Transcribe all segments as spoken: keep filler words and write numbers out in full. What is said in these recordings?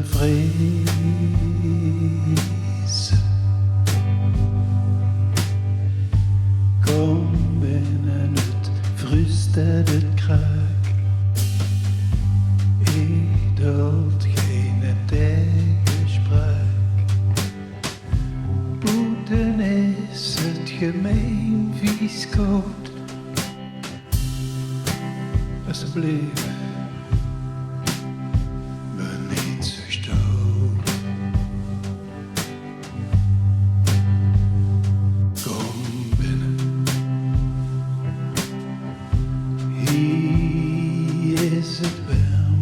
Vrees. Kom binne, 't vrust en 't kraak. Ich duld gein taegespraak. Boete is 't gemein vieskoud. Alsjeblieft, bin neet zo stout. Kom binne. Hie is 't werm.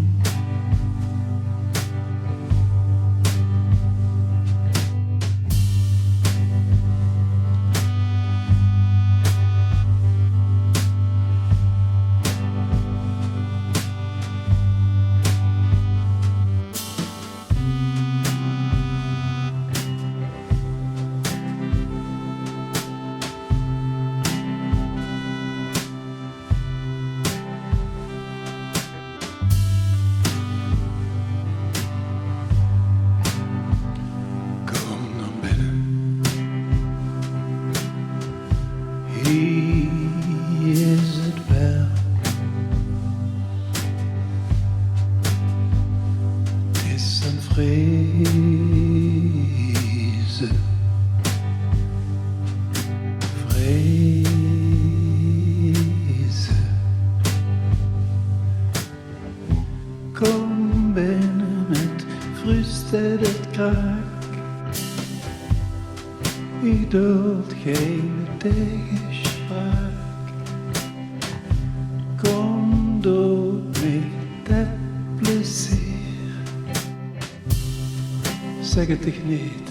Kom dan binne. Hie is 't werm. 't Is ein vrees. Vrees. Kom binne, 't vrust en 't kraak. Ich duld gein taegespraak. Kom, doot mich det plezeer. Zèk 't dich neet,